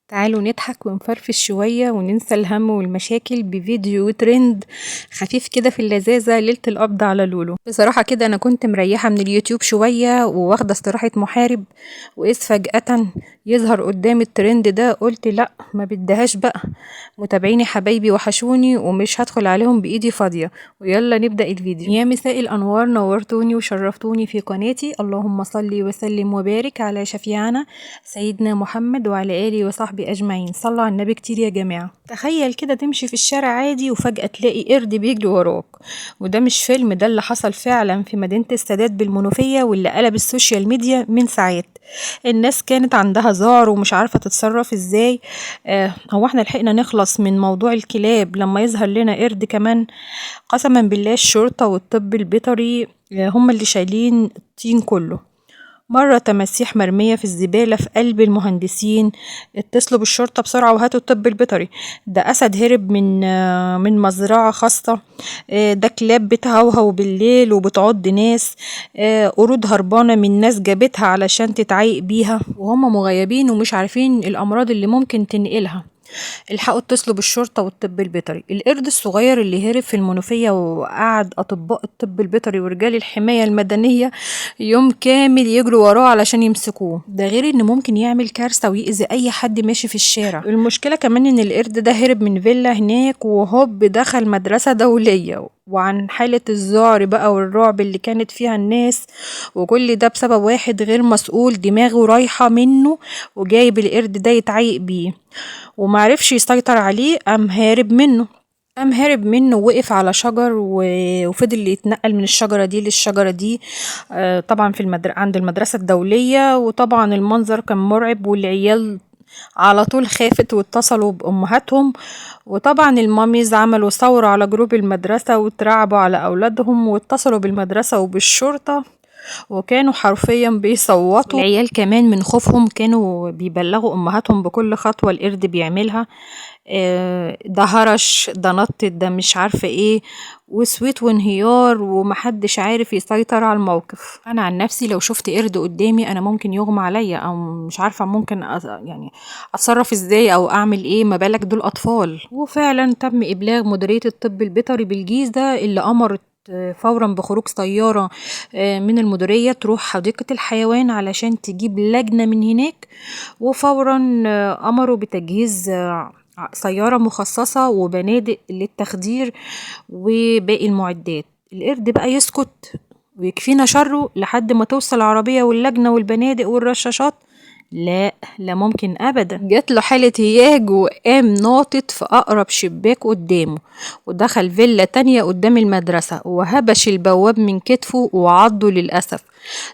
تعالوا نضحك ونفرفش شوية وننسى الهم والمشاكل بفيديو ترند خفيف كده في اللذاذة ليلة القبض على لولو. بصراحة كده أنا كنت مريحة من اليوتيوب شوية وواخدة استراحة محارب، وإذ فجأة يظهر قدامي الترند ده قلت لأ ما بدهاش بقى، متابعيني حبايبي وحشوني ومش هدخل عليهم بإيدي فاضية. ويلا نبدأ الفيديو. يا مساء الأنوار، نورتوني وشرفتوني في قناتي. اللهم صل وسلم وبارك على شفيعنا سيدنا محمد وعلى آله وصحبه أجمعين. صلوا على النبي كتير يا جماعة. تخيل كده تمشي في الشارع عادي وفجأة تلاقي قرد بيجري وراك، وده مش فيلم، ده اللي حصل فعلا في مدينة السادات بالمنوفية واللي قلب ال social media من ساعات. الناس كانت عندها ذعر ومش عارفة تتصرف ازاي. هو احنا لحقنا نخلص من موضوع الكلاب لما يظهر لنا قرد كمان؟ قسما بالله الشرطة والطب البيطري هم اللي شايلين الطين كله. مرة تماسيح مرمية في الزبالة في قلب المهندسين، اتصلوا بالشرطة بسرعة وهاتوا الطب البيطري. ده أسد هرب من مزرعة خاصة، ده كلاب بتهوهو بالليل وبتعض ناس، قرود هربانة من ناس جابتها علشان تتعايق بيها وهم مغيبين ومش عارفين الأمراض اللي ممكن تنقلها. الحقوا اتصلوا بالشرطة والطب البيطري. القرد الصغير اللي هرب في المنوفية وقعد أطباء الطب البيطري ورجال الحماية المدنية يوم كامل يجروا وراه علشان يمسكوه، ده غير إن ممكن يعمل كارثة ويأذي أي حد ماشي في الشارع. المشكلة كمان إن القرد ده هرب من فيلا هناك وهوب دخل مدرسة دولية، وعن حالة الذعر بقى والرعب اللي كانت فيها الناس، وكل ده بسبب واحد غير مسؤول دماغه رايحة منه وجايب القرد ده يتعايق بيه ومعرفش يسيطر عليه، قام هارب منه ووقف على شجر وفضل يتنقل من الشجرة دي للشجرة دي، طبعا في عند المدرسة الدولية. وطبعا المنظر كان مرعب والعيال على طول خافت واتصلوا بأمهاتهم، وطبعا ال mommies عملوا ثورة على group المدرسة واترعبوا على أولادهم واتصلوا بالمدرسة وبالشرطة، وكانوا حرفيا بيصوتوا. العيال كمان من خوفهم كانوا بيبلغوا أمهاتهم بكل خطوة القرد بيعملها، ده هرش، ده نط، ده مش عارفة ايه، وسويت وانهيار، ومحدش عارف يسيطر على الموقف. انا عن نفسي لو شفت قرد قدامي انا ممكن يغمى عليا، او مش عارفة ممكن يعني اتصرف ازاي او اعمل ايه، ما بالك دول اطفال. وفعلا تم ابلاغ مديرية الطب البيطري بالجيزة اللي امرت فورا بخروج سيارة من المديرية تروح حديقة الحيوان علشان تجيب لجنة من هناك، وفورا أمروا بتجهيز سيارة مخصصة وبنادق للتخدير وباقي المعدات. القرد بقى يسكت ويكفينا شره لحد ما توصل العربية واللجنة والبنادق والرشاشات؟ لا، لا ممكن أبدا. جات له حالة هياج وقام ناطط في أقرب شباك قدامه ودخل فيلا تانية قدام المدرسة وهبش البواب من كتفه وعضه. للأسف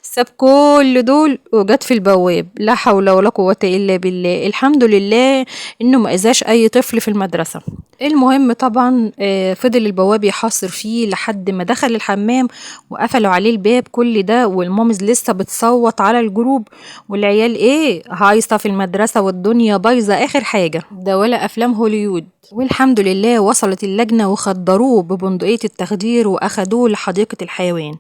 ساب كل دول وجت في البواب. لا حول ولا قوة إلا بالله. الحمد لله إنه ما أذاش أي طفل في المدرسة. المهم طبعا فضل البواب يحاصر فيه لحد ما دخل الحمام وقفلوا عليه الباب. كل ده وال moms لسه بتصوت على ال group، والعيال ايه هايصة في المدرسة والدنيا بايظة آخر حاجة، ده ولا أفلام هوليود. والحمد لله وصلت اللجنة وخدروه ببندقية التخدير وأخدوه لحديقة الحيوان.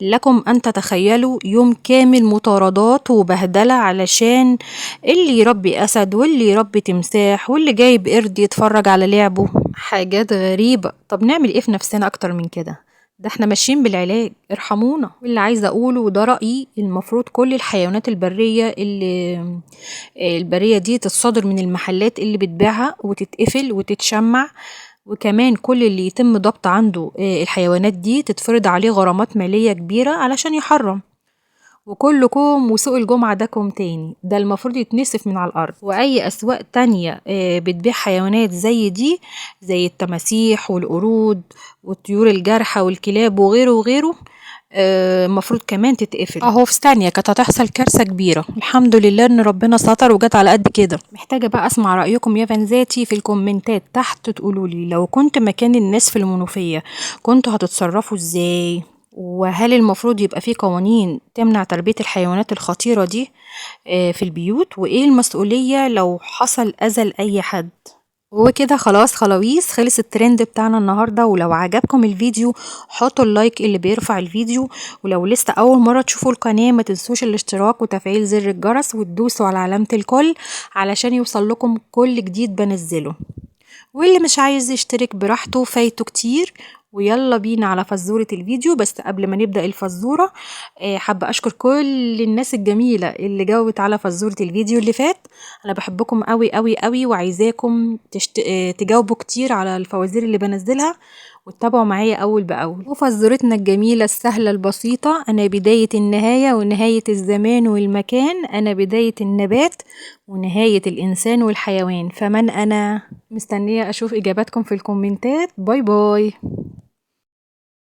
لكم أن تتخيلوا يوم كامل مطاردات وبهدلة علشان اللي يربي أسد واللي يربي تمساح واللي جايب قرد يتفرج على لعبه. حاجات غريبة. طب نعمل إيه في نفسنا أكتر من كده؟ ده احنا ماشيين بالعلاج، ارحمونا. واللي عايزة أقوله وده رأيي، المفروض كل الحيوانات البرية اللي البرية دي تتصادر من المحلات اللي بتبيعها وتتقفل وتتشمع، وكمان كل اللي يتم ضبط عنده الحيوانات دي تتفرض عليه غرامات مالية كبيرة علشان يحرم. وكلكم وسوق الجمعة ده كوم تاني، ده المفروض يتنسف من على الأرض. وأي أسواق تانية بتبيع حيوانات زي دي، زي التماسيح والقرود والطيور الجارحة والكلاب وغيره وغيره، المفروض كمان تتقفل. اهو في ثانية كانت هتحصل كارثة كبيرة. الحمد لله ان ربنا ستر وجت على قد كده. محتاجة بقى اسمع رأيكم يا فانزاتي في الكومنتات تحت، تقولولي لو كنت مكان الناس في المنوفية كنتوا هتتصرفوا ازاي؟ وهل المفروض يبقى في قوانين تمنع تربية الحيوانات الخطيرة دي في البيوت؟ وإيه المسؤولية لو حصل أذى لأي حد؟ وكده خلاص خلاويص، خلص الترند بتاعنا النهارده. ولو عجبكم الفيديو حطوا ال like اللي بيرفع الفيديو، ولو لسه اول مرة تشوفوا القناة ما تنسوش الاشتراك وتفعيل زر الجرس وتدوسوا على علامة الكل علشان يوصل لكم كل جديد بنزله. واللي مش عايز يشترك براحته، فايته كتير. ويلا بينا على فزورة الفيديو. بس قبل ما نبدأ الفزورة، حابة أشكر كل الناس الجميلة اللي جاوبت على فزورة الفيديو اللي فات. أنا بحبكم قوي قوي قوي، وعايزاكم تجاوبوا كتير على الفوازير اللي بنزلها وتتابعوا معايا أول بأول. وفزورتنا الجميلة السهلة البسيطة: أنا بداية النهاية ونهاية الزمان والمكان، أنا بداية النبات ونهاية الإنسان والحيوان، فمن أنا؟ مستنية أشوف إجاباتكم في الكومنتات. bye bye.